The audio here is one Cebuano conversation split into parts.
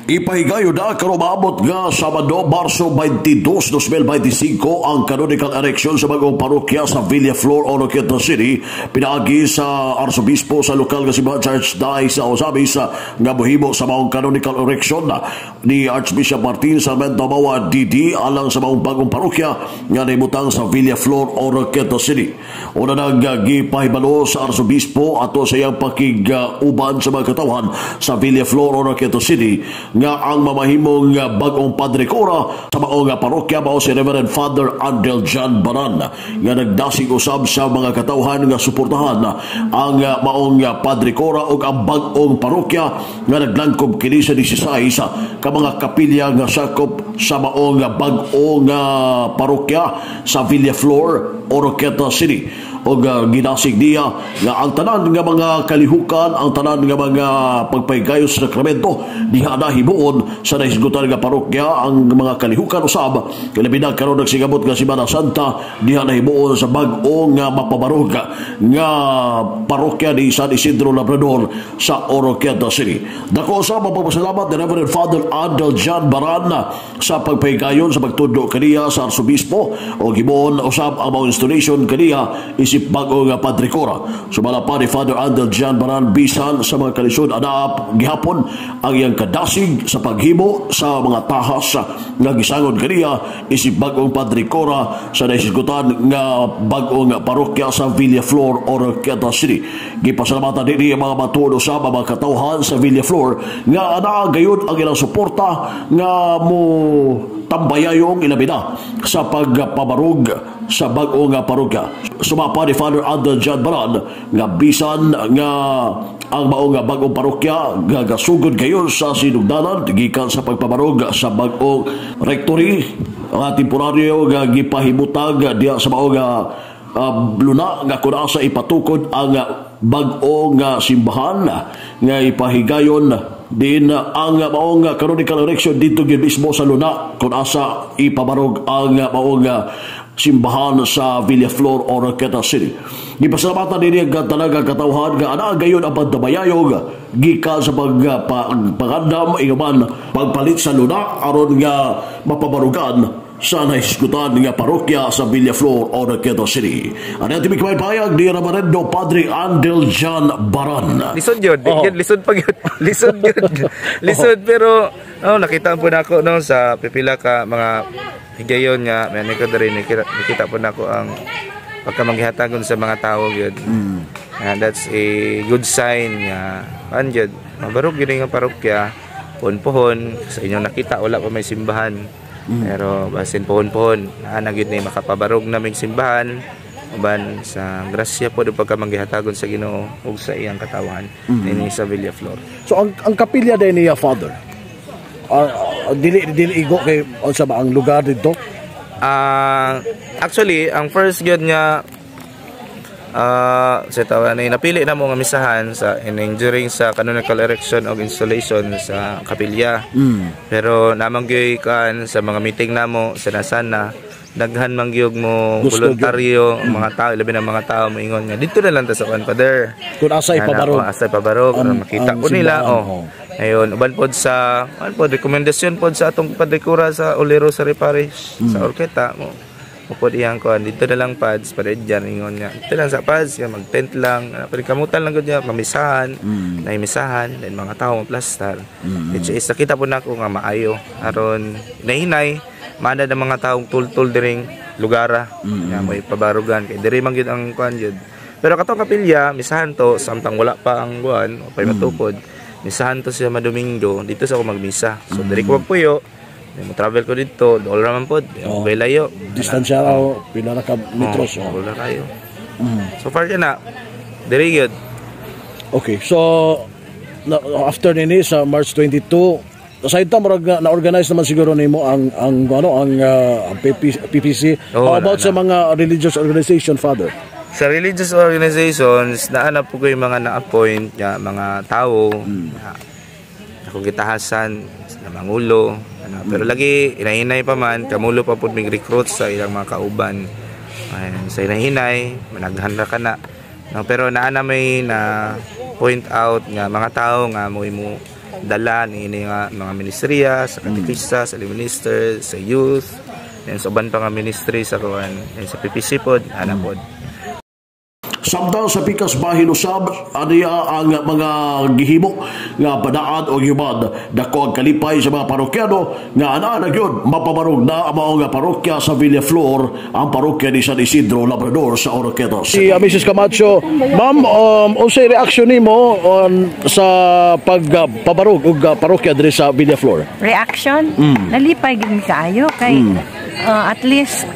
Ipahigayon na karong maabot nga Sabado, Marso 22, 2025 ang canonical erection sa bagong parokya sa Villaflor, Oroquieta City, pinaagi sa Arsobispo sa lokal nga simbahan sa Archdiocese sa Ozamiz nga mohimo sa maong canonical erection ni Archbishop Martin Sarmento Mawa DD alang sa maong bagong parokya nga naibutang sa Villaflor, Oroquieta City. Una nang gipahibalo sa Arsobispo ato sa iyang pakig-uban sa mga katawhan sa Villaflor, Oroquieta City nga ang mamahimong bag-ong Padre Cura sa maong parokya mao si Reverend Father Andel John Baran nga nagdasig usab sa mga katawhan nga suportahan ang maong Padre Cura ug ang bag-ong parokya nga naglangkob kini sa 16 ka mga kapilya nga sakop sa maong bag-ong parokya sa Villaflor, Oroquieta City. Og ginasig niya nga ang tanan nga mga kalihukan, ang tanan nga mga pagpahigayon sa sakramento diha na himuon sa nahisgutan nga parokya. Ang mga kalihukan usab, labi na karon nagsigabot nga Semana Santa, diha na himuon sa bag-o nga mapabarog nga parokya ni San Isidro Labrador sa Oroquieta City. Dako usab ang pagpasalamat ni Reverend Father Andel John Baran sa pagpahigayon sa pagtudlo kaniya sa Arsobispo o himuon usab ang mga installation kaniya isip bag-o nga Padre Cura. Sumala pa ni Father Andel John Baran, bisan sa mga kalisod, anaa gihapon ang iyang kadasig sa paghimo sa mga tahas nga gisangod kaniya isip bag-ong Padre Cura sa nahisgutan nga bag-ong parokya sa Villaflor, Oroquieta City. Gipasalamatan din niya mga matuod sa mga katawhan sa Villaflor nga anaa gayud ang ilang suporta nga mo tambayayong ilabi na sa pagpabarog sa bag-ong parokya. Sumapa ni Father Andel John Baran nga bisan nga ang maong bag-ong parokya nga gasugod gayon sa sinugdanan gikan sa pagpabarog sa bag-ong rectory ang temporaryo nga gipahimutag diha sa maong luna nga kun asa ipatukod ang bag-ong simbahan nga ipahigayon din ang maong canonical erection dito gyud mismo sa luna kung asa ipabarog ang maong simbahan sa Villaflor, Oroquieta City. Gipasalamatan din ang talaga katawhan nga ana gayon ang pagtabayayog gikan sa pagpangandam ingaman pagpalit sa luna aron nga mapabarugan sa nahisgutan nga parokya sa Villaflor, Oroquieta City. Ano ang timig payag ni Reverendo Padre Andel John Baran. Lisod yun, oh. Lisod pa yun. Lisod yun. Lisod, pero oh, nakita po na ako, no, sa pipila ka mga higayon nga may ko diri, nakita po nako ang pagkamanghihatagon sa mga tao gyud. That's a good sign nga kan gyud mabarog gyud nga parokya pohon-pohon. Sa inyong nakita, wala pa may simbahan. Pero basin pohon-pohon naa na gyud ni makapabarog na may simbahan uban sa grasya po pagkamanghihatagon sa Ginoo ug sa iyang katawan dinhi sa Villaflor. So ang kapilya din niya, Father, dili dili igo kay unsa ba ang lugar dito? Actually, ang first gyud nga sa tawa na napili na mo nga misahan sa ining during sa canonical erection og installation sa kapilya. Pero namang gyud kan sa mga meeting namo sa nasana, daghan man gyud mo voluntaryo ang mga tao, labi na mga tao moingon nga dito na lang ta sa kan, Father. Kung asa ipabarog. Asa ipabarog, makita ko nila, oh. Ayun, uban pod sa uban pod rekomendasyon pod sa atong Padre Cura sa Holy Rosary Parish sa Oroquieta mo. Mo pod iyang kuan dito na lang, pads pa dyan, ingon niya. Dito lang sa pads, ya mag-tent lang, pero kamutan lang gud niya mamisahan, na imisahan, then mga tao maplastar. Which is nakita po nako nga maayo aron nahinay mana ng mga taong tultul diring lugara nga may pabarugan kay diri man gyud ang kuan gyud. Pero katong kapilya, misahan to samtang wala pa ang kuan o pay matukod. Misahan to siya madomingo, dito sa ako magmisa. So diri ko magpuyo, mo travel ko dito, dool ra man pod. Oh. Okay, layo. Distansya raw pila ra ka metros. Oh, wala kayo. So far na diri gyud. Okay, so na, after nini sa March 22, aside ta murag na-organize naman siguro nimo ang ano ang PP, PPC. Oh, How about na, sa mga religious organization, Father? Sa religious organizations, naana po ko yung mga na-appoint nga mga tao na ako gitahasan na mangulo ano, pero lagi inahinay pa man, kamulo pa pud mig recruit sa ilang mga kauban. Ayun, sa inahinay managhan ra ka na, no, pero naa na may na point out nga mga tao nga mo mo dala ni ini nga mga ministriya sa katekista, sa minister, sa youth, and sa uban pa nga ministry sa kuan, and sa PPC pod, ana pod. Samtang sa pikas bahin usab aniya ang mga gihimo nga padaad o yuman, dako ang kalipay sa mga parokyano nga ana na gyud mapabarog na ang mga parokya sa Villaflor, ang parokya ni San Isidro Labrador sa Oroquieta Si City. Mrs. Camacho, ma'am, unsay reaksyon nimo on sa pagpabarog og parokya diri sa Villaflor? Reaction, nalipay gid mi kaayo kay at least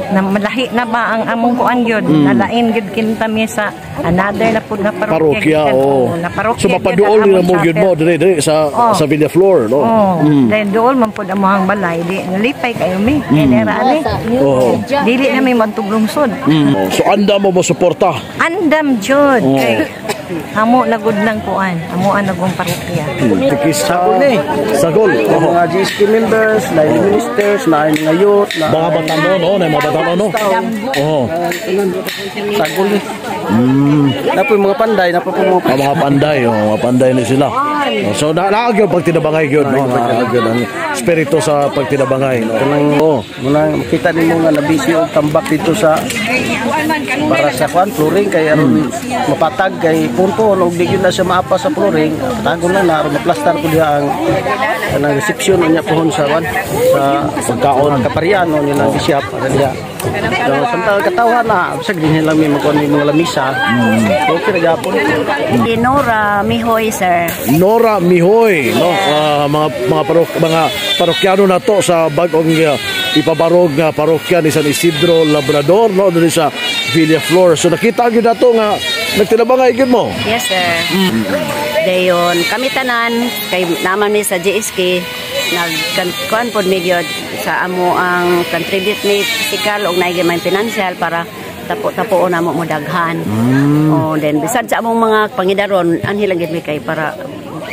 na malahi na ba ang among kuan gyud, nalain gyud kinta mi sa another na pud nga parokya. Parokya, gikan. oh. Oo, na parokya So gyud mapaduol ang ni among mo gyud mo chapel. diri sa sa Villaflor, no? Oh, dahil dool man pud among balay, di nalipay kayo mi. Kay nera ani. Dili na mi magtuglungsod. Oh, so anda mo mo suporta. Andam jud kay amo na gud nang kuan, amo ang nagong parokya. Tikista. Sagol ni. Sagol. Ang Oo. mga GSK members, line ministers, na mga youth, na Mga batano, no? Na mga batano, no? Oo. Sagol ni. Napo yung mga panday, napo po mga Ang mga panday, oh, mga panday ni sila. Oh, so na naag yun pagtinabangay yun, no? Naag yun ang espiritu sa pagtinabangay, no? Kanang Oh. muna makita nimo nga nabisi og tambak dito sa para sa kwan flooring kay aron mapatag kay punto og di gyud na siya maapa sa flooring, patagon lang na aron maplastar ko diha ang kanang reception unya pohon sa kwan sa Pagkaon. Kaparian no nila bishop para diha. So, samtang katawhan na bisag din nila may magkuan may mga lamisa. Okay ra gyapon. Nora Mihoy, sir. Nora Mihoy, no? Ah, mga parokyano na to sa bagong ipabarog nga parokya ni San Isidro Labrador, no, diri sa Villaflor. So nakita gyud nato nga nagtinabangay gyud mo. Yes, sir. Dayon, kami tanan, kay naman mi sa GSK, nagkuan pod mi gyud sa amo ang contribute mi physical ug naay man financial para tapo-tapo na mo mo daghan. Oh, then bisag sa among mga pangidaron, anhi lang gyud mi kay para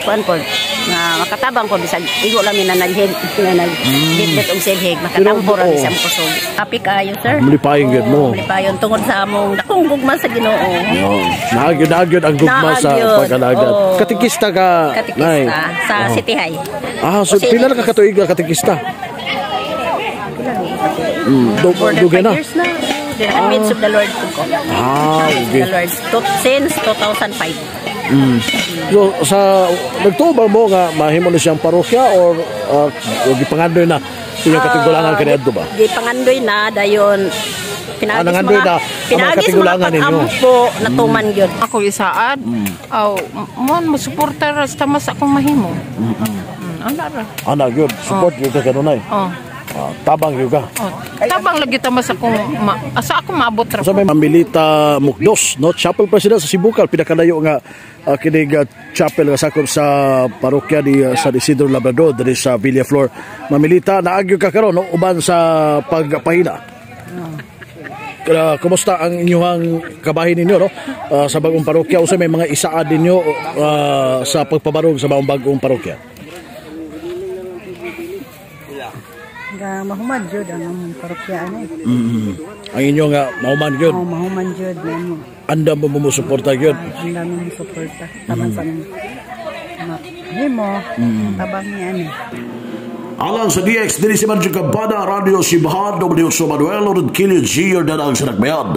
kuan pod nga makatabang po bisag igo lang mi na naghig nga nag bitbit og silhig, makatampo ra mi sa among kusog. Happy kaayo, sir. Mulipayon gyud mo. Mulipayon tungod sa among dakong gugma sa Ginoo. No. Naag gyud ang gugma sa Naag gyud, pag-alagad. oo. Katikista ka, Katikista Nay? sa City High. Ah, so O, pila na ka katuig nga katikista? More than Dugay 5 na. years na. The Midst of the Lord po ko. Ah, okay. The Lord. Since 2005. So sa nagtuo ba mo nga mahimo na siyang parokya or gipangandoy na inyong katigulangan kaniadto ba? Gipangandoy na dayon Ah, pinagi sa nangandoy mga na ang mga pinagi sa mga katigulangan ninyo. pag-ampo natuman gyud. Ako isaad. Aw, mon mo suporta ra sa mas akong mahimo. Ala ra. Ana gyud, support gyud ka kanunay. Oh. Ah, tabang gyud ka. Oh. Tabang lagi ta mas akong ma, asa ako maabot ra. Sa may Mamilita Mukdos, no, chapel president sa Sibukal, pinakalayo nga kinig chapel nga sakop sa parokya ni San Isidro Labrador diri sa Villaflor. Mamilita, naagyo ka karon, no, uban sa pagpahina. Kumusta ang inyong kabahin ninyo, no, sa bagong parokya? Usa may mga isaad ninyo sa pagpabarog sa maong bagong parokya? Nga mahuman jud ang among parokya ani. Ang inyong mahuman gyud. Oh, mahuman jud na mo. Andam mo mo suporta gyud. Ang dami mong suporta. Taban sa himo, tabang ni ani. Alang sa DX, diri si Marjo Campana, Radio Simbahan, W. Manuel, Rodquillo G. Jordan ang sinagbayad.